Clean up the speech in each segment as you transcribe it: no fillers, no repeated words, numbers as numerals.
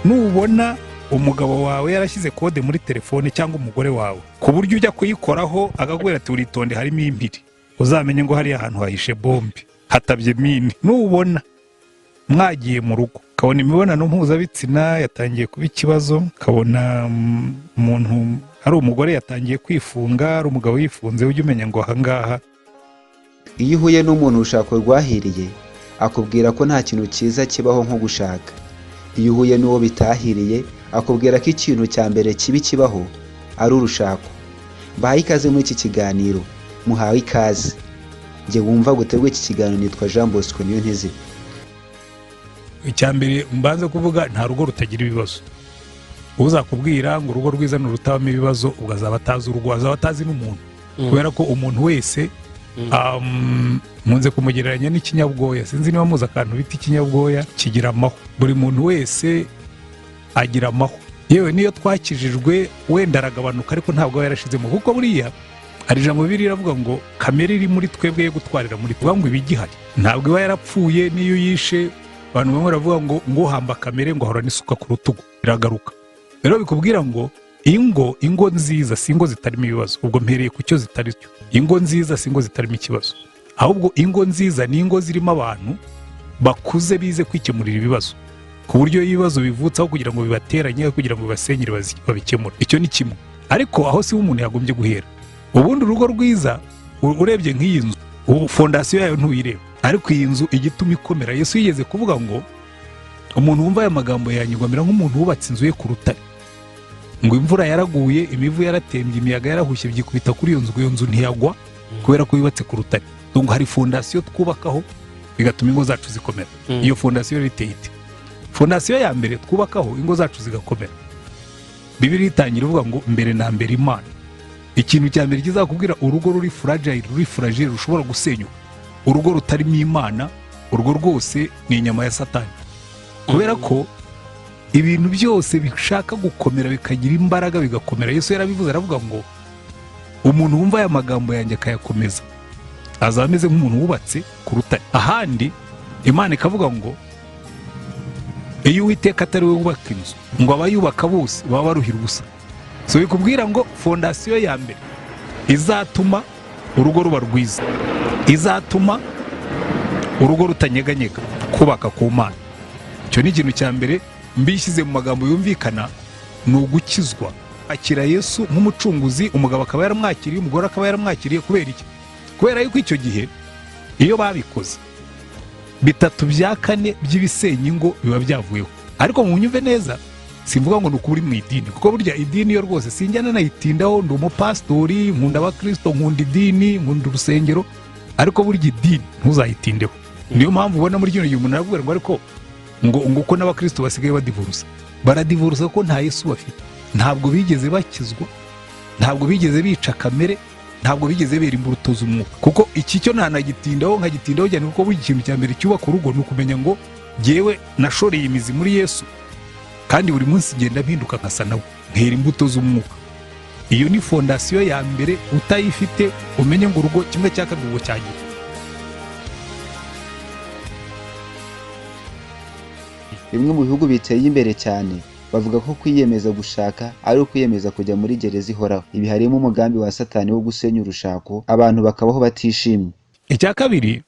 Nubona umugabo wawe yarashyize code muri telefone cyangwa umugore wawe, ku buryo ujya kuyikoraho akakubwira ati: "Uritonde, harimo impiri," uzamenye ngo hariya hantu hahishe bombe, hatabye mine. Nubona mwagiye mu rugo, ukabona imibonano mpuzabitsina yatangiye kuba ikibazo, ukabona umuntu ari umugore yatangiye kwifunga, ari umugabo yifunze, ujye umenya ngo ahangaha. Iyo uhuye n'umuntu urushako rwahiriye, akubwira ko nta kintu cyiza kibaho nko gushaka. Iyo uhuye n'uwo bitahiriye, akubwira ko ikintu cya mbere kibi kibaho ari urushako. Mbahaye ikaze muri iki kiganiro, muhawe ikaze. Njye wumva gutegura iki kiganiro nitwa Jean Bosco Niyonteze. Icya mbere mbanze kuvuga, nta rugo rutagira ibibazo. Uzakubwira ngo urugo rwiza ni urutabamo ibibazo, ubwo azaba atazi urugo, azaba atazi n'umuntu, kubera ko umuntu wese nkunze kumugereranya n'ikinyabwoya. Sinzi niba muzi akantu bita ikinyabwoya, kigira amahwa. Buri muntu wese agira amahwa. Yewe niyo twakijijwe, wenda aragabanuka, ariko ntabwo aba yarashizemo, kuko buriya hari ijambo Bibiliya iravuga ngo kamere iri muri twebwe yo gutwarira muri twe ngo iba igihari, ntabwo iba yarapfuye. Niyo uyishe, abantu bamwe baravuga ngo uhamba kamere ngo ahora n'isuka ku rutugu, iragaruka. Rero bikubwira ngo ingo nziza si ingo zitarimo ibibazo. Ubwo mpereye ku cyo zitari cyo. Ingo nziza si ingo zitarimo ikibazo, ahubwo ingo nziza ni ingo zirimo abantu bakuze bize kwikemurira ibibazo, ku buryo iyo ibibazo bivutse, aho kugira ngo bibateranye, aho kugira ngo bibasenyere, babikemure. Icyo ni kimwe. Ariko aho si ho umuntu yagombye guhera. Ubundi urugo rwiza, urebye nk'iyi nzu, ubu fondasiyo yayo ntuyireba, ariko iyi nzu igituma ikomera, Yesu yigeze kuvuga ngo umuntu wumva aya magambo yanyigwa amera nk'umuntu wubatse inzu ye ku rutare, ngo imvura yaraguye, imivu yaratembye, imiyaga yarahushye, byikubita kuri iyo nzu, iyo nzu ntiyagwa kubera ko yubatse ku rutare. Donc hari fondasiyo twubakaho bigatuma ingo zacu zikomera. Iyo fondasiyo rero iteye ite? Fondasiyo ya mbere twubakaho ingo zacu zigakomera, Bibiliya itangira ivuga ngo mbere na mbere Imana. Ikintu cya mbere kizakubwira urugo ruri fragile, ruri fragile, rushobora gusenyuka, urugo rutarimo Imana, urwo rwose ni inyama ya Satani, kubera ko ibintu byose bishaka gukomera, bikagira imbaraga, bigakomera. Yesu yarabivuze, aravuga ngo umuntu wumva aya magambo yanjye akayakomeza azaba ameze nk'umuntu wubatse ku rutare. Ahandi Imana ikavuga ngo iyo Uwiteka atari we wubaka inzu, ngo abayubaka bose baba baruhira ubusa. So bikubwira ngo fondasiyo ya mbere izatuma urugo ruba rwiza, izatuma urugo rutanyeganyega, kubaka ku Mana. Icyo ni ikintu cya mbere. Mbishyize mu magambo yumvikana, ni ugukizwa, akira Yesu nk'umucunguzi. Umugabo akaba yaramwakiriye, umugore akaba yaramwakiriye. Kubera iki? Kubera yuko icyo gihe iyo babikoze, bitatu bya kane by'ibisenya ingo biba byavuyeho. Ariko mu nyumve neza, simvuga ngo ni ukuba uri mu idini, kuko burya idini yo rwose sinjya nanayitindaho. Ndi umupasitori, nkunda abakristo, nkunda idini, nkunda urusengero, ariko burya idini ntuzayitindeho. Niyo mpamvu ubona muri kino gihe umuntu aravuga ngo ariko ngo uko n'abakristo basigaye badivorusa, baradivorusa ko nta Yesu bafite. Ntabwo bigeze bakizwa, ntabwo bigeze bica kamere, ntabwo bigeze bera imbuto z'umwuka. Kuko iki cyo ntanagitindaho, nkagitindaho cyane, kuko buri kintu cya mbere cyubaka urugo ni ukumenya ngo jyewe nashoreye imizi muri Yesu, kandi buri munsi ngenda mpinduka nkasa nawe, nkera imbuto z'umwuka. Iyo ni fondasiyo ya mbere. Utayifite, umenye ngo urugo kimwe cya kabiri ubwo cyagiye. Bimwe mu bihugu biteye imbere cyane bavuga ko kwiyemeza gushaka ari ukwiyemeza kujya muri gereza ihoraho. Ibi harimo umugambi wa Satani wo gusenya urushako, abantu bakabaho batishimye. Icya kabiri,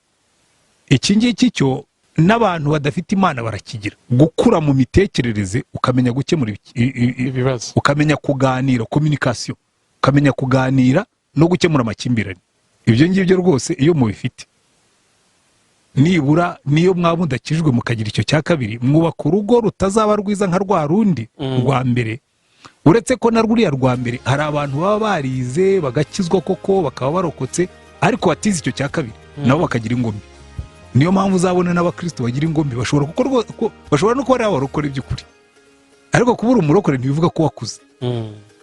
iki ngiki cyo n'abantu badafite Imana barakigira: gukura mu mitekerereze, ukamenya gukemura ibibazo, ukamenya kuganira, communication, ukamenya kuganira no gukemura amakimbirane. Ibyo ngibyo rwose iyo mubifite, nibura niyo mwaba mudakijijwe, mukagira icyo cya kabiri, mwubaka urugo rutazaba rwiza nka rwa rundi rwa mbere. Uretse ko na ruriya rwa mbere hari abantu baba barize, bagakizwa koko, bakaba barokotse, ariko batize icyo cya kabiri, nabo bakagira ingo mbi. Niyo mpamvu uzabona n'abakristo bagira ingo mbi bashobora kuko bashobora no kuba ari abarokore by'ukuri, ariko kuba uri umurokore ntibivuga ko wakuze.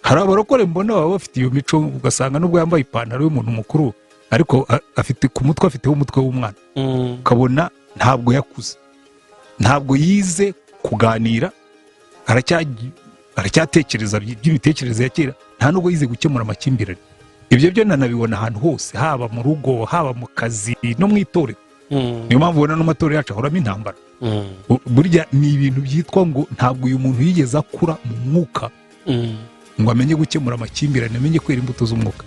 Hari abarokore mbona baba bafite iyo mico, ugasanga nubwo yambaye ipantaro y'umuntu mukuru, ariko afite ku mutwe, afiteho umutwe w'umwana, ukabona ntabwo yakuze, ntabwo yize kuganira, aracyatekereza by'imitekerereze ya kera, nta nubwo yize gukemura amakimbirane. Ibyo byo nanabibona ahantu hose, haba mu rugo, haba mu kazi, no mu itorero. Niyo mpamvu ubona n'amatorero yacu ahoramo intambara. Burya ni ibintu byitwa ngo ntabwo uyu muntu yigeze akura mu mwuka ngo amenye gukemura amakimbirane, amenye kwera imbuto z'umwuka.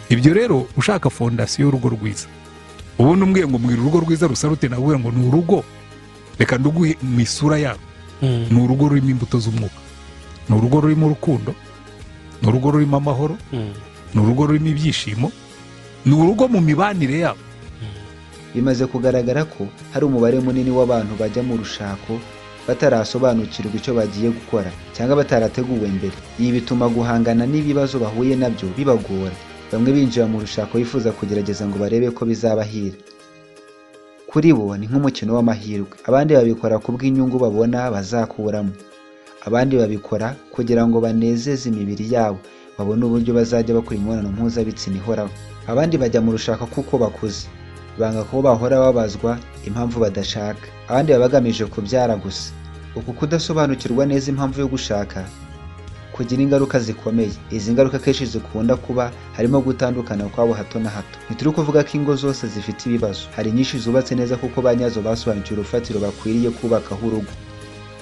Ibyo rero, ushaka fondation y'urugo rwiza, ubundi umbwiye ngo mbwira urugo rwiza rusa rute, navuga ngo ni urugo, reka nduguhe mu isura yarwo. Ni urugo rurimo imbuto z'umwuka, ni urugo rurimo urukundo, ni urugo rurimo amahoro, ni urugo rurimo ibyishimo, ni urugo mu mibanire yabo. Bimaze kugaragara ko hari umubare munini w'abantu bajya mu rushako batarasobanukirwa icyo bagiye gukora cyangwa batarateguwe mbere. Ibi bituma guhangana n'ibibazo bahuye nabyo bibagora. Bamwe binjira mu rushako bifuza kugerageza ngo barebe ko bizabahira. Kuri bo ni nk'umukino w'amahirwe. Abandi babikora ku bw'inyungu babona bazakuramo. Abandi babikora kugira ngo banezeze imibiri yabo, babone uburyo bazajya bakora imibonano mpuzabitsina ihoraho. Abandi bajya mu rushako kuko bakuze, banga ko bahora babazwa impamvu badashaka. Abandi baba bagamije kubyara gusa. Uku kudasobanukirwa neza impamvu yo gushaka kugira ingaruka zikomeye. Izi ngaruka akenshi zikunda kuba harimo gutandukana kwabo hato na hato. Ntituri kuvuga ko ingo zose zifite ibibazo. Hari nyinshi zubatse neza kuko ba nyazo basobanukiwe urufatiro bakwiriye kubakaho urugo,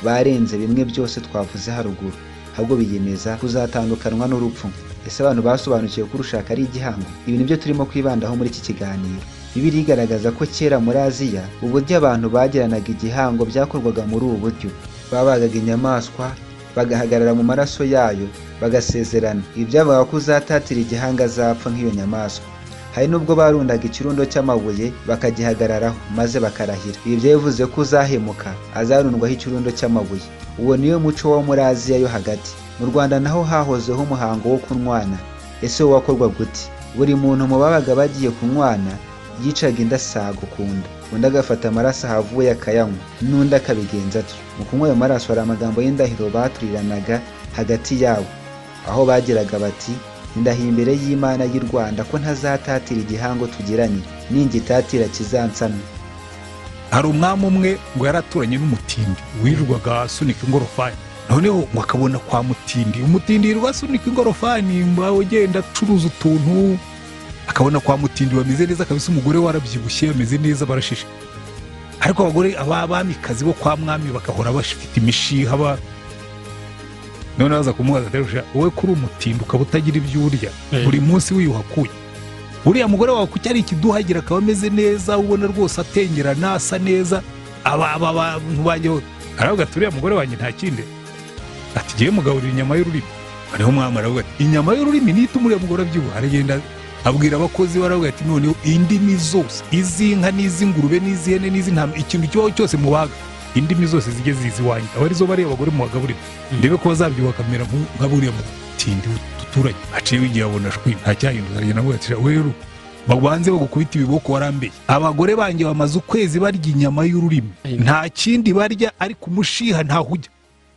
barenze bimwe byose twavuze haruguru, ahubwo biyemeza kuzatandukanwa n'urupfu. Ese abantu basobanukiwe ko urushaka ari igihango? Ibi nibyo turimo kwibandaho muri iki kiganiro. Bibiliya igaragaza ko kera muri Aziya uburyo abantu bagiranaga igihango byakorwaga muri ubu buryo: babagaga inyamaswa, bagahagarara mu maraso yayo, bagasezerana. Ibi byavugaga ko uzatatira igihango azapfa nk'iyo nyamaswa. Hari n'ubwo barundaga ikirundo cy'amabuye bakagihagararaho maze bakarahira. Ibi byavuze ko uzahemuka azarundwaho ikirundo cy'amabuye. Uwo niwo muco wo muri Aziya yo Hagati. Mu Rwanda naho hahozeho umuhango wo kunywana. Ese wo wakorwa gute? Buri muntu mu babaga bagiye kunywana yicaga indasago ku nda, undi agafata amaraso ahavuye akayanywa, n'undi akabigenza atyo. Mu kunywa ayo maraso hari amagambo y'indahiro baturiranaga hagati yabo, aho bagiraga bati: "Ndahiye imbere y'Imana y'i Rwanda ko ntazatatira igihango tugiranye, ningitatira kizansame." Hari umwami umwe ngo yaraturanye n'umutindi wirirwaga asunika ingorofani. Noneho ngo akabona kwa mutindi, umutindi yirirwa asunika ingorofani, mba ugenda acuruza utuntu, akabona kwa mutindi bameze neza kabisa, umugore we arabyibushye, ameze neza, barashishe. Ariko abagore abamikazi bo kwa mwami bagahora bafite imishiha. Noneho aza kumubaza ati: "Arusha, wowe kuri umutindi ukaba utagira ibyo urya buri munsi wiyuhakuye, uriya mugore wawe kuki ari ikiduhagira akaba ameze neza, ubona rwose atengerana, asa neza, aba bantu banjye bose?" Aravuga ati: "Uriya mugore wanjye nta kindi," ati, "ngiye mugaburira inyama y'ururimi." Noneho umwami aravuga ati: "Inyama y'ururimi niyo ituma uriya mugore abyibuha." Aragenda abwira abakozi be, aravuga ati: "Noneho indimi zose, iz'inka n'iz'ingurube n'iz'ihene n'iz'intama, ikintu kibaho cyose mubaga, indimi zose zijye ziza iwanjye, aba arizo bariya abagore mubagaburira, ndebe ko bazabyibuha bakamera nka buriya mutindi duturanye." Haciyeho igihe abona shwi nta cyahindutse. Aragenda avuga ati: "Weru babanze bagukubita ibiboko, warambeye. Abagore banjye bamaze ukwezi barya inyama y'ururimi, nta kindi barya, ariko umushiha ntaho ujya."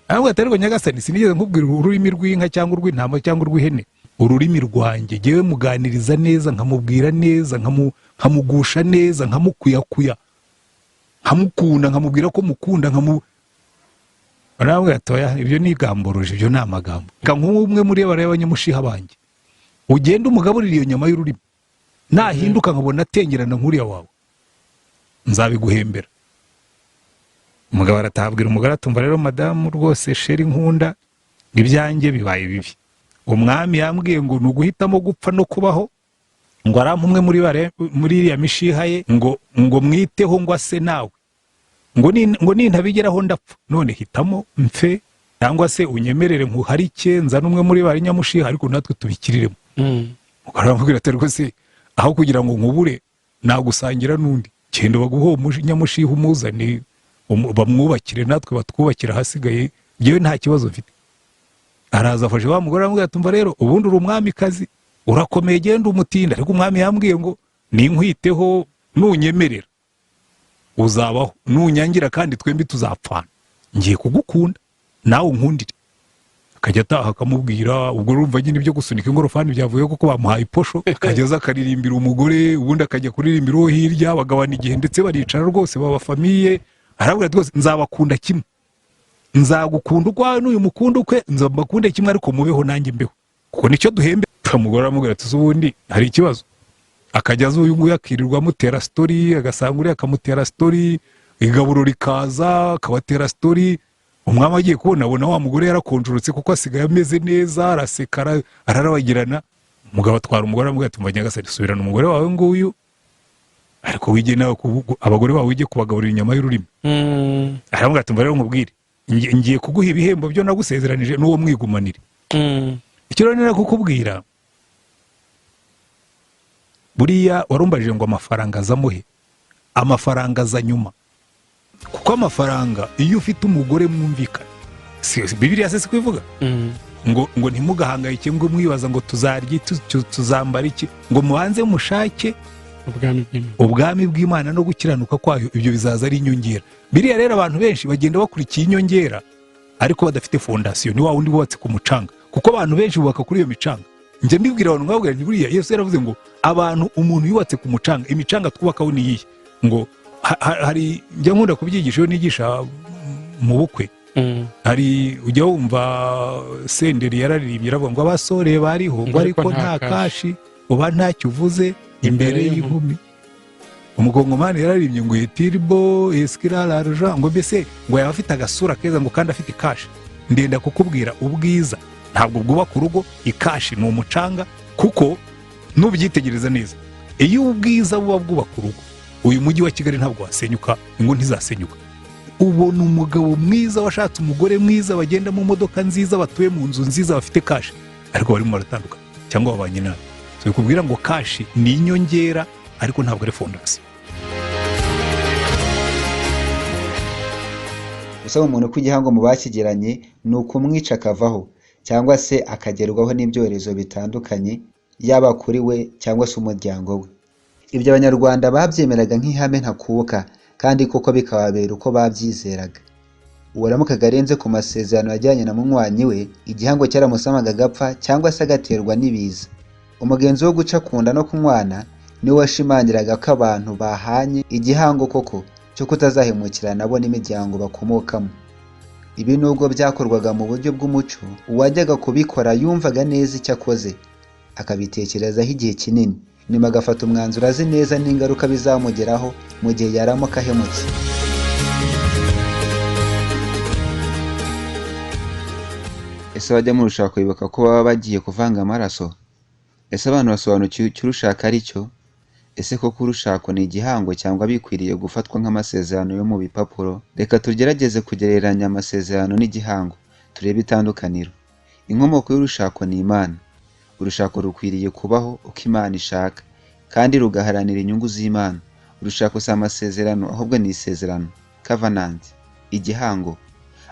Aravuga ati: "Ariko nyagasani, sinigeze nkubwira ururimi rw'inka cyangwa urw'intama cyangwa urw'ihene. Ururimi rwanjye ngewe muganiriza neza, nkamubwira neza, nkamugusha neza, nkamukuyakuya, nkamukunda, nkamubwira ko mukunda, nkamu." Aravuga ati: "Oya, ibyo ni igamboroje, ibyo ni amagambo. Reka nk'umwe muri bariya abanyamushiha banjye, ugende umugaburire iyo nyama y'ururimi, nahinduka nkabona atengerana nk'uriya wawe, nzabiguhembera." Umugabo arataha, abwira umugore atumva: "Rero madamu, rwose chérie nkunda, ibyanjye bibaye bibi. Umwami yambwiye ngo ni uguhitamo gupfa no kubaho, ngo arampe umwe muri iriya mishiha ye, ngo mwiteho, ngo ase nawe, ngo nintabigeraho ndapfa. None hitamo mfe cyangwa se unyemerere nkuharike, nzane umwe muri bari nyamushiha, ariko natwe tubikiriremo." Umugore aramubwira ati: "Rwose aho kugira ngo nkubure nagusangira n'undi, genda baguhe uwo nyamushiha umuzane, bamwubakire natwe batwubakire, ahasigaye ngewe nta kibazo mfite." Araza afashe wa mugore, aramubwira ati: "Umva rero, ubundi uri umwamikazi, urakomeye, genda umutinda, ariko umwami yambwiye ngo ninkwiteho, nunyemerera uzabaho, nunyangira kandi twembi tuzapfana. Ngiye kugukunda, nawe unkundire." Akajya ataha akamubwira. Ubwo urumva nyine ibyo gusunika ingorofani byavuye kuko bamuhaye iposho. Akajya aza akaririmbira umugore, ubundi akajya kuririmbira uwo hirya, bagabana igihe, ndetse baricara rwose baba famille. Arabwira ati: "Rwose nzabakunda kimwe, nzagukunda ukwawe n'uyu mukunda ukwe, nzabakunde kimwe, ariko mubeho nanjye mbeho, kuko nicyo duhembe." Umugore aramubwira ati: "Ubundi hari ikibazo?" Akajya aza uyu nguyu akirirwa amutera story, agasanga uriya akamutera story, igaburo rikaza akabatera story. Umwami agiye kubona, abona wa mugore yarakonjorotse, kuko asigaye ameze neza, araseka, ararabagirana. Umugabo atwara umugore, aramubwira ati: "Umva nyagasani, subirana umugore wawe nguyu, ariko wige nawe abagore bawe wige kubagaburira inyama y'ururimi." Aramubwira ati: "Umva rero nkubwire, ngiye kuguha ibihembo byo nagusezeranije n'uwo mwigumanire." Icyo rero nari kukubwira, buriya warumbajije ngo amafaranga azamuhe, amafaranga aza nyuma, kuko amafaranga, iyo ufite umugore mwumvikana, Bibiliya se si kubivuga ngo ntimugahangayike, ngo mwibaza ngo tuzarya iki, tuzambara iki, ngo mubanze mushake ubwami bw'Imana, ubwami bw'Imana no gukiranuka kwayo, ibyo bizaza ari inyongera. Biriya rero abantu benshi bagenda bakurikiye inyongera ariko badafite fondation. Ni wa wundi wubatse ku mucanga, kuko abantu benshi bubaka kuri iyo micanga. Njya mbibwira abantu, nkababwira nti buriya Yesu yaravuze ngo abantu, umuntu yubatse ku mucanga. Imicanga twubakaho ni iyihe? Ngo hari, njya nkunda kubyigisha iyo nigisha mu bukwe. Hari ujya wumva Senderi yararirimbye, aravuga ngo abasore bariho ngo ariko nta cash, uba ntacyo uvuze imbere y'inkumi. Umukongomani yararirimbye ngo est-il beau, est-ce qu'il a l'argent, ngo mbese ngo yaba afite agasura keza, ngo kandi afite cash. Ndenda kukubwira, ubwiza ntabwo bwubaka urugo, i cash ni umucanga. Kuko nubyitegereza neza, iyo ubwiza buba bwubaka urugo, uyu mujyi wa Kigali ntabwo wasenyuka, ingo ntizasenyuka. Ubona umugabo mwiza washatse umugore mwiza, bagenda mu modoka nziza, batuye mu nzu nziza, bafite cash, ariko barimo baratandukana cyangwa babanye nabi. So bikubwira ngo cash ni inyongera, ariko ntabwo ari fondation. Gusaba umuntu ko igihango mu bakigiranye ni ukumwica akavaho, cyangwa se akagerwaho n'ibyorezo bitandukanye, yaba kuri we cyangwa se umuryango we. Ibyo Abanyarwanda babyemeraga nk'ihame ntakuka, kandi koko bikababera uko babyizeraga. Uwaramukaga arenze ku masezerano yajyanye na munywanyi we, igihango cyaramusamaga agapfa cyangwa se agaterwa n'ibiza. Umugenzo wo guca ku nda no kunywana niwo washimangiraga ko abantu bahanye igihango koko cyo kutazahemukirana nabo n'imiryango bakomokamo. Ibi nubwo byakorwaga mu buryo bw'umuco, uwajyaga kubikora yumvaga neza icyo akoze, akabitekerezaho igihe kinini, nyuma agafata umwanzuro azi neza n'ingaruka bizamugeraho mu gihe yaramuka ahemutse. Ese abajya mu rushako bibuka ko baba bagiye kuvanga amaraso? Ese abantu basobanukiwe icyo urushako ari cyo? Ese koko urushako ni igihango cyangwa bikwiriye gufatwa nk'amasezerano yo mu bipapuro? Reka tugerageze kugereranya amasezerano n'igihango, turebe itandukaniro. Inkomoko y'urushako ni Imana. Urushako rukwiriye kubaho uko Imana ishaka kandi rugaharanira inyungu z'Imana. Urushako si amasezerano, ahubwo ni isezerano, covenant, igihango.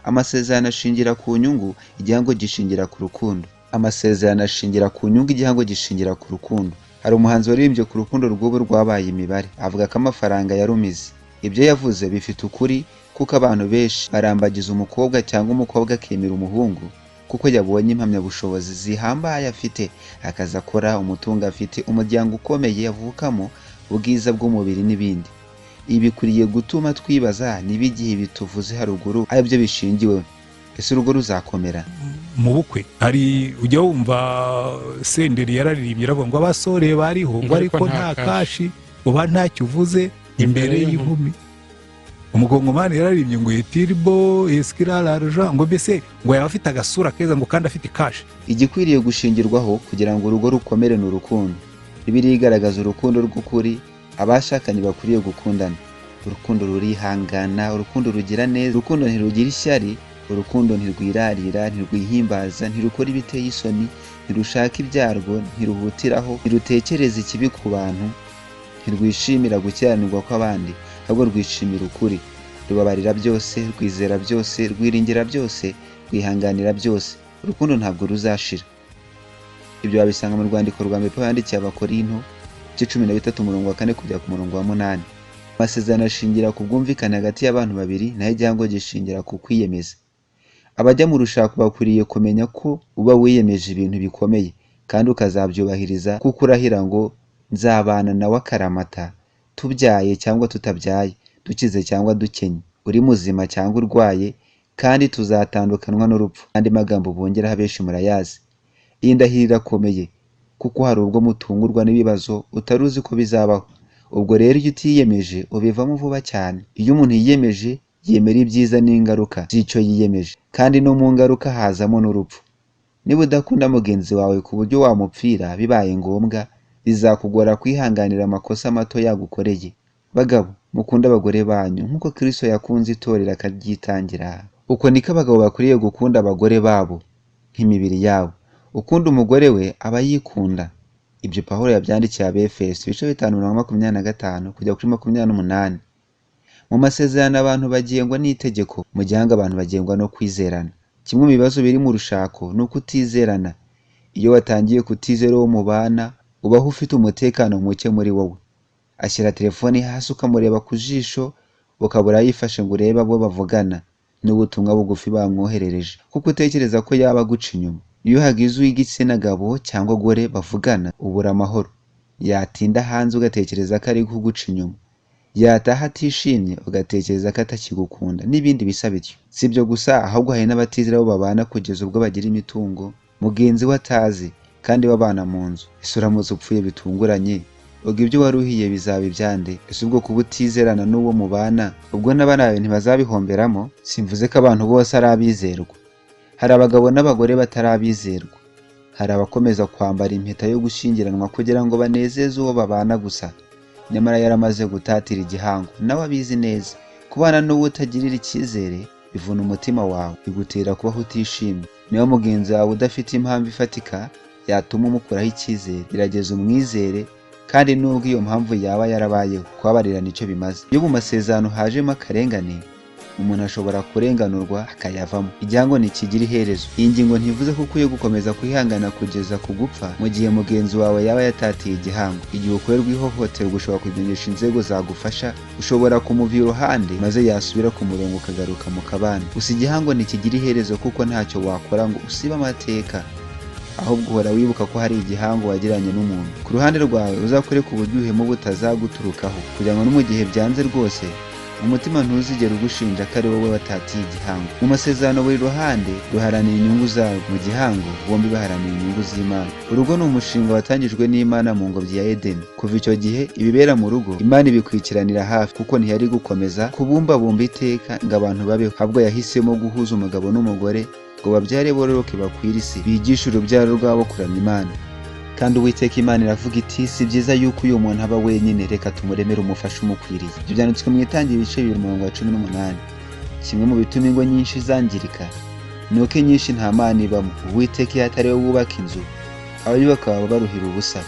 Amasezerano ashingira ku nyungu, igihango gishingira ku rukundo. Amasezerano ashingira ku nyungu, igihango gishingira ku rukundo. Hari umuhanzi waririmbye ku rukundo rw'ubu rwabaye imibare, avuga ko amafaranga yarumize. Ibyo yavuze bifite ukuri, kuko abantu benshi barambagiza umukobwa cyangwa umukobwa akemera umuhungu kuko yabonye impamyabushobozi zihambaye afite, akazi akora, umutungo afite, umuryango ukomeye avukamo, ubwiza bw'umubiri n'ibindi. Ibi bikwiriye gutuma twibaza niba igihe bituvuze haruguru ari byo bishingiweho. Ese urugo ruzakomera? Mu bukwe hari ujya wumva Senderi yararirimbye, aravuga ngo abasore bariho ngo ariko nta cash, uba ntacyo uvuze imbere y'inkumi. Umukongomani yararirimbye ngo est-il beau, est-ce qu'il a l'argent, ngo mbese ngo yaba afite agasura keza, ngo kandi afite cash. Igikwiriye gushingirwaho kugira ngo urugo rukomere ni urukundo. Bibiliya igaragaza urukundo rw'ukuri abashakanye bakwiriye gukundana. Urukundo rurihangana, urukundo rugira neza, urukundo ntirugira ishyari, urukundo ntirwirarira, ntirwihimbaza, ntirukora ibiteye isoni, ntirushaka ibyarwo, ntiruhutiraho, ntirutekereza ikibi ku bantu, ntirwishimira gukiranirwa kw'abandi, ahubwo rwishimira ukuri. Rubabarira byose, rwizera byose, rwiringira byose, rwihanganira byose. Urukundo ntabwo ruzashira. Ibyo wabisanga mu rwandiko rwa mbere Pawulo yandikiye Abakorinto, igice 13, umurongo wa 4 kugera ku murongo wa 8. Amasezerano ashingira ku bwumvikane hagati y'abantu babiri, naho igihango gishingira ku kwiyemeza. Abajya mu rushako bakwiriye kumenya ko uba wiyemeje ibintu bikomeye kandi ukazabyubahiriza, kuko urahira ngo nzabana nawe akaramata, tubyaye cyangwa tutabyaye, dukize cyangwa dukenye, uri muzima cyangwa urwaye, kandi tuzatandukanwa n'urupfu. Andi magambo bongeraho abenshi murayazi. Iyi ndahiro irakomeye. Kuko hari ubwo mutungurwa n'ibibazo utari uzi ko bizabaho. Ubwo rero iyo utiyemeje ubivamo vuba cyane. Iyo umuntu yiyemeje yemera ibyiza n'ingaruka z'icyo yiyemeje, kandi no mu ngaruka hazamo n'urupfu. Niba udakunda mugenzi wawe ku buryo wamupfira bibaye ngombwa, bizakugora kwihanganira amakosa mato yagukoreye. Bagabo, mukunde abagore banyu nk'uko Kristo yakunze itorero akaryitangira. Uko niko abagabo bakwiriye gukunda abagore babo nk'imibiri yabo. Ukunda umugore we aba yikunda. Ibyo Pawulo yabyandikiye Abefeso ibice 5:25 kujya kuri 28. Mu masezerano abantu bagengwa n'itegeko, mu gihango abantu bagengwa no kwizerana. Kimwe mu bibazo biri mu rushako ni ukutizerana. Iyo watangiye kutizera uwo mubana, ubaho ufite umutekano muke muri wowe. Ashyira telefoni hasi ukamureba ku jisho, ukabura yifashe ngo urebe abo bavugana n'ubutumwa bugufi bamwoherereje, kuko utekereza ko yaba aguca inyuma. Iyo hagize uw'igitsina gabo cyangwa gore bavugana, ubura amahoro. Yatinda hanze ugatekereza ko ari kuguca inyuma. Yataha atishimye ugatekereza ko atakigukunda n'ibindi bisa bityo. Si ibyo gusa, ahubwo hari n'abatizera abo babana kugeza ubwo bagira imitungo mugenzi we atazi kandi babana mu nzu. Ese uramutse upfuye bitunguranye, ubwo ibyo waruhiye bizaba ibyande? Ese ubwo kuba utizerana n'uwo mubana, ubwo n'abana bawe ntibazabihomberamo? Simvuze ko abantu bose ari abizerwa. Hari abagabo n'abagore batari abizerwa. Hari abakomeza kwambara impeta yo gushyingiranwa kugira ngo banezeze uwo babana gusa, nyamara yaramaze gutatira igihango, nawe abizi neza. Kubana n'uwo utagirira icyizere bivuna umutima wawe, bigutera kubaho utishimye. Niba mugenzi wawe udafite impamvu ifatika yatuma umukuraho icyizere, gerageza umwizere, kandi nubwo iyo mpamvu yaba yarabayeho, kubabarira nicyo bimaze. Iyo mu masezerano hajemo akarengane, umuntu ashobora kurenganurwa akayavamo. Igihango ntikigira iherezo. Iyi ngingo ntivuze ko ukwiye gukomeza kwihangana kugeza ku gupfa mu gihe mugenzi wawe yaba yatatiye igihango. Igihe ukorerwa ihohoterwa ushobora kubimenyesha inzego zagufasha, ushobora kumuva iruhande maze yasubira ku murongo ukagaruka mu kabana. Gusa igihango ntikigira iherezo kuko ntacyo wakora ngo usibe amateka, ahubwo uhora wibuka ko hari igihango wagiranye n'umuntu. Ku ruhande rwawe uzakore ku buryo ubuhemu butazaguturukaho, kugira ngo no mu gihe byanze rwose umutima ntuzigere ugushinja ko ari wowe watatiye igihango. Mu masezerano buri ruhande ruharanira inyungu zarwo, mu gihango bombi baharanira inyungu z'Imana. Urugo ni umushinga watangijwe n'Imana mu ngobyi ya Edeni. Kuva icyo gihe ibibera mu rugo Imana ibikurikiranira hafi, kuko ntiyari gukomeza kubumbabumba iteka ngo abantu babeho, ahubwo yahisemo guhuza umugabo n'umugore ngo babyare bororoke bakwire isi, bigishe urubyaro rwabo kuramya Imana. Kandi Uwiteka Imana iravuga iti, si byiza yuko uyu muntu aba wenyine, reka tumuremere umufasha umukwiriye. Ibyo byanditswe mu Itangiriro ibice 2 umurongo wa 18. Kimwe mu bituma ingo nyinshi zangirika ni uko inyinshi nta Mana ibamo. Uwiteka iyo atari we wubaka inzu, abayubaka baba baruhira ubusa.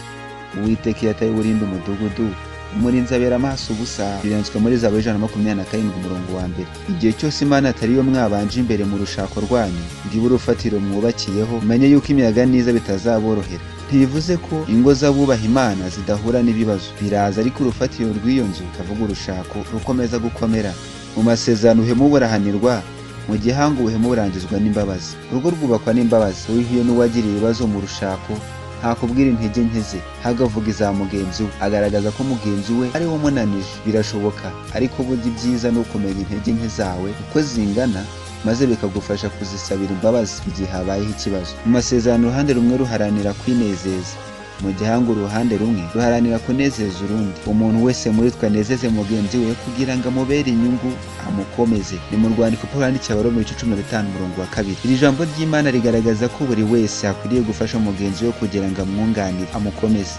Uwiteka iyo atari we urinda umudugudu, umurinzi abera amaso ubusa. Ibyo byanditswe muri Zaburi 127 umurongo wa 1. Igihe cyose Imana atari yo mwabanje imbere mu rushako rwanyu, ngo ibe urufatiro mwubakiyeho, umenye yuko imiyaga n'iza bitazaborohera. Ntibivuze ko ingo z'abubaha Imana zidahura n'ibibazo, biraza, ariko urufatiro rw'iyo nzu, kavuga urushako, rukomeza gukomera. Mu masezerano ubuhemu burahanirwa, mu gihango ubuhemu burangizwa n'imbabazi. Urugo rwubakwa n'imbabazi. Uwihuye n'uwagira ibibazo mu rushako ntakubwira intege nke ze, hagavuga iza mugenzi we, agaragaza ko mugenzi we ari we umunanije. Birashoboka, ariko burya ibyiza ni ukumenya intege nke zawe uko zingana, maze bikagufasha kuzisabira imbabazi igihe habayeho ikibazo. Mu masezerano uruhande rumwe ruharanira kwinezeza, mu gihango uruhande rumwe ruharanira kunezeza urundi. Umuntu wese muri twe anezeze mugenzi we kugira ngo amubere inyungu, amukomeze. Ni mu rwandiko Pawulo yandikiye Abaroma ibice 15 umurongo wa 2. Iri jambo ry'Imana rigaragaza ko buri wese akwiriye gufasha mugenzi we kugira ngo amwunganire, amukomeze.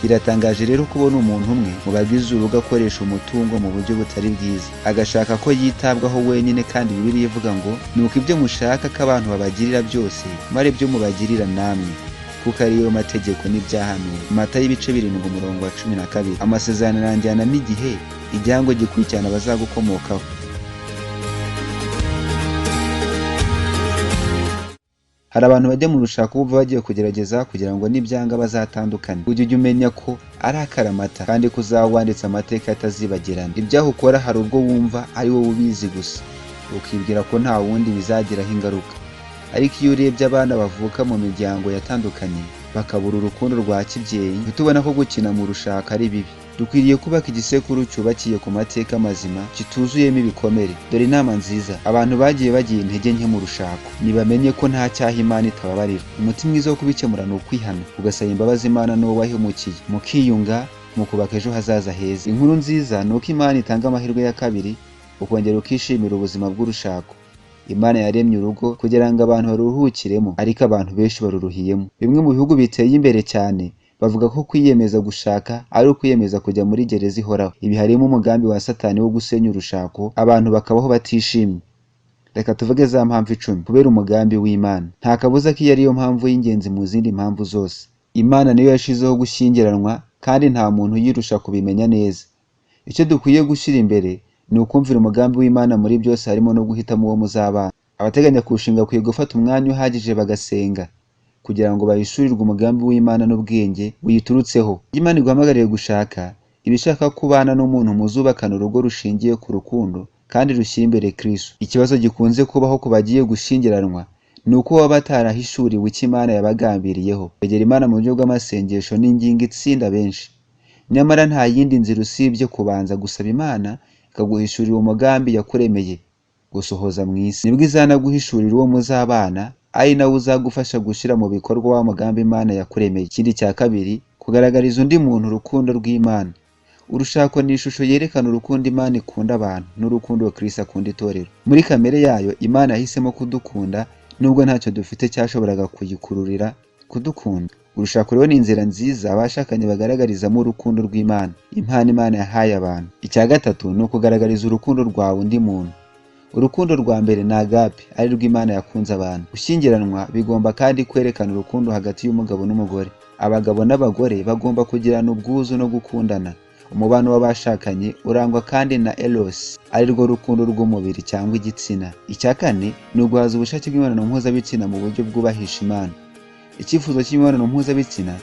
Biratangaje rero kubona umuntu umwe mu bagize urugo akoresha umutungo mu buryo butari bwiza, agashaka ko yitabwaho wenyine, kandi Bibiliya ivuga ngo nuko ibyo mushaka ko abantu babagirira byose, mare ibyo mubagirira namwe, kuko ariyo mategeko n'ibyahanuwe. Matayo ibice 7 umurongo wa 12. Amasezerano aranjyana n'igihe, igihango gikurikirana abazagukomokaho. Hari abantu bajya mu rushako bumva bagiye kugerageza kugira ngo nibyanga bazatandukane. Ujye ujya umenya ko ari akaramata kandi ko uzaba wanditse amateka atazibagirana. Ibyaho ukora hari ubwo wumva ari wowe ubizi gusa, ukibwira ko nta wundi bizagiraho ingaruka. Ariko iyo urebye abana bavuka mu miryango yatandukanye bakabura urukundo rwa kibyeyi, uhita ubona ko gukina mu rushako ari bibi. Dukwiriye kubaka igisekuru cyubakiye ku mateka mazima, kituzuyemo ibikomere. Dore inama nziza: abantu bagiye bagira intege nke mu rushako, nibamenye ko nta cyaha Imana itababarira. Umuti mwiza wo kubikemura ni ukwihana, ugasaba imbabazi Imana n'uwo wahemukiye, mukiyunga, mukubaka ejo hazaza heza. Inkuru nziza ni uko Imana itanga amahirwe ya kabiri, ukongera ukishimira ubuzima bw'urushako. Imana yaremye urugo kugira ngo abantu baruhukiremo, ariko abantu benshi baruruhiyemo. Bimwe mu bihugu biteye imbere cyane bavuga ko kwiyemeza gushaka ari ukwiyemeza kujya muri gereza ihoraho. Ibi harimo umugambi wa Satani wo gusenya urushako, abantu bakabaho batishimye. Reka tuvuge za mpamvu 10 kubera umugambi w'Imana. Nta kabuza ko iyo ariyo mpamvu y'ingenzi mu zindi mpamvu zose. Imana niyo yashizeho gushyingiranwa, kandi nta muntu uyirusha kubimenya neza. Icyo dukwiye gushyira imbere ni ukumvira umugambi w'Imana muri byose, harimo no guhitamo uwo muzabana. Abateganya kurushinga bakwiye gufata umwanya uhagije bagasenga kugira ngo bahishurirwe umugambi w'Imana n'ubwenge buyiturutseho. Iyo Imana iguhamagariye gushaka, iba ishaka ko ubana n'umuntu muzubakana urugo rushingiye ku rukundo kandi rushyira imbere Kristo. Ikibazo gikunze kubaho ku bagiye gushyingiranwa ni uko baba batarahishuriwe icyo Imana yabagambiriyeho. Kwegera Imana mu buryo bw'amasengesho ni ingingo itsinda benshi. Nyamara nta yindi nzira usibye kubanza gusaba Imana ikaguhishurira umugambi yakuremeye gusohoza mu isi. Nibwo izanaguhishurira uwo muzabana, ari nawe uzagufasha gushyira mu bikorwa wa mugambi Imana yakuremeye. Ikindi cya kabiri, kugaragariza undi muntu urukundo rw'Imana. Urushako ni ishusho yerekana urukundo Imana ikunda abantu n'urukundo Kristo akunda itorero. Muri kamere yayo, Imana yahisemo kudukunda nubwo ntacyo dufite cyashoboraga kuyikururira kudukunda. Urushako rero ni inzira nziza abashakanye bagaragarizamo urukundo rw'Imana, impano Imana yahaye abantu. Icya gatatu ni ukugaragariza urukundo rwawe undi muntu. Urukundo rwa mbere ni agape, ari rwo Imana yakunze abantu. Gushyingiranwa bigomba kandi kwerekana urukundo hagati y'umugabo n'umugore. Abagabo n'abagore bagomba kugirana ubwuzu no gukundana. Umubano w'abashakanye urangwa kandi na eros, ari rwo rukundo rw'umubiri cyangwa igitsina. Icya kane ni uguhaza ubushake bw'imibonano mpuzabitsina mu buryo bwubahisha Imana. Icyifuzo cy'imibonano mpuzabitsina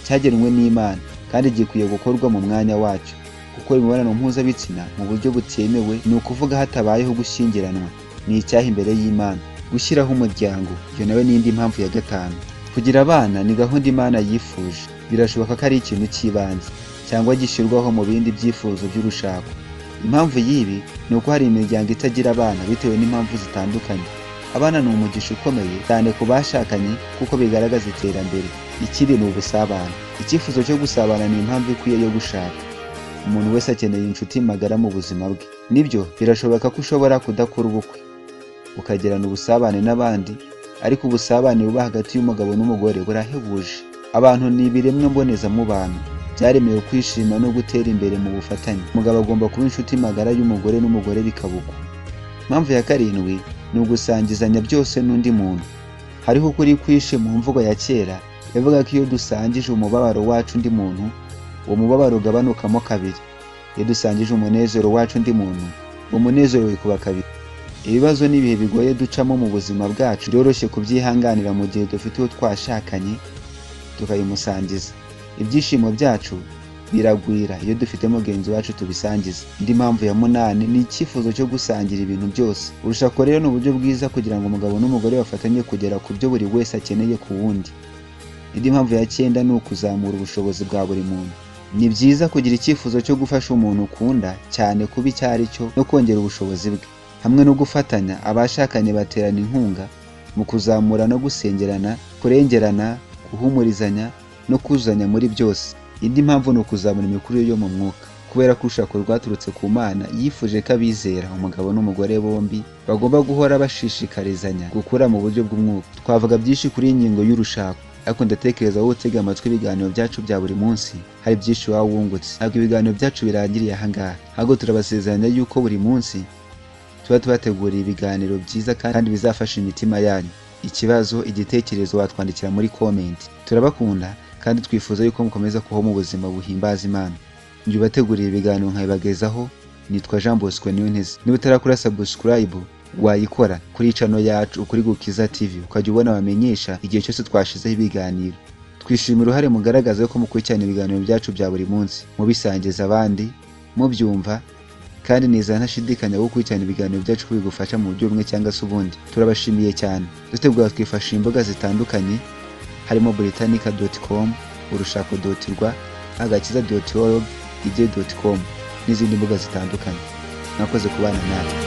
cyagenwe n'Imana kandi gikwiye gukorwa mu mwanya wacyo. Gukora imibonano mpuzabitsina mu buryo butemewe, ni ukuvuga hatabayeho gushyingiranwa, ni icyaha imbere y'Imana. Gushyiraho umuryango, iyo nawe ni indi mpamvu ya gatanu. Kugira abana ni gahunda Imana yifuje. Birashoboka ko ari ikintu cy'ibanze cyangwa gishyirwaho mu bindi byifuzo by'urushako. Impamvu y'ibi ni uko hari imiryango itagira abana bitewe n'impamvu zitandukanye. Abana ni umugisha ukomeye cyane ku bashakanye kuko bigaragaza iterambere. Ikindi ni ubusabane. Icyifuzo cyo gusabana ni impamvu ikwiye yo gushaka. Umuntu wese akeneye inshuti magara mu buzima bwe. Nibyo, birashoboka ko ushobora kudakora ubukwe ukagirana ubusabane n'abandi, ariko ubusabane buba hagati y'umugabo n'umugore burahebuje. Abantu ni ibiremwa mbonezamubano, byaremewe kwishima no gutera imbere mu bufatanye. Umugabo agomba kuba inshuti magara y'umugore n'umugore bikaba uko. Impamvu ya karindwi ni ugusangizanya byose n'undi muntu. Hariho ukuri kwishe mu mvugo ya kera yavuga ko iyo dusangije umubabaro wacu undi muntu, uwo mubabaro ugabanukamo kabiri. Iyo dusangije umunezero wacu undi muntu, uwo munezero wikuba kabiri. Ibibazo n'ibihe bigoye ducamo mu buzima bwacu biroroshye kubyihanganira mu gihe dufite uwo twashakanye tukabimusangiza. Ibyishimo byacu biragwira iyo dufite mugenzi wacu tubisangiza. Indi mpamvu ya munani ni icyifuzo cyo gusangira ibintu byose. Urushako rero ni uburyo bwiza kugira ngo umugabo n'umugore bafatanye kugera ku byo buri wese akeneye ku wundi. Indi mpamvu ya cyenda ni ukuzamura ubushobozi bwa buri muntu. Ni byiza kugira icyifuzo cyo gufasha umuntu ukunda cyane kuba icyo ari cyo no kongera ubushobozi bwe. Hamwe no gufatanya, abashakanye baterana inkunga mu kuzamura no gusengerana, kurengerana, guhumurizanya no kuzuzanya muri byose. Indi mpamvu ni ukuzamura imikurire yo mu mwuka. Kubera ko urushako rwaturutse ku Mana, yifuje ko abizera, umugabo n'umugore bombi, bagomba guhora bashishikarizanya gukura mu buryo bw'umwuka. Twavuga byinshi kuri iyi ngingo y'urushako, ariko ndatekereza wowe utega amatwi ibiganiro byacu bya buri munsi hari byinshi waba wungutse. Ntabwo ibiganiro byacu birangiriye aha ngaha, ahubwo turabasezeranya yuko buri munsi tuba tubateguriye ibiganiro byiza kandi bizafasha imitima yanyu. Ikibazo, igitekerezo watwandikira muri comment. Turabakunda kandi twifuza yuko mukomeza kubaho mu buzima buhimbaza Imana. Njye ubateguriye ibiganiro nkabibagezaho nitwa Jean Bosco Niyonteze. Niba utarakora subscribe, wayikora kuri channel yacu Ukuri Gukiza TV, ukajya ubona bamenyesha igihe cyose twashizeho ibiganiro. Twishimira uruhare mugaragaza ko mukurikirana ibiganiro byacu bya buri munsi, mubisangiza abandi, mubyumva, kandi nizera ntashidikanya gukurikirana ibiganiro byacu ko bigufasha mu buryo bumwe cyangwa se ubundi. Turabashimiye cyane. Dutegura twifashisha imbuga zitandukanye harimo britannica.com, urushako.rwa, agakiza.org. igihe.com n'izindi mbuga zitandukanye. Mwakoze kubana natwe.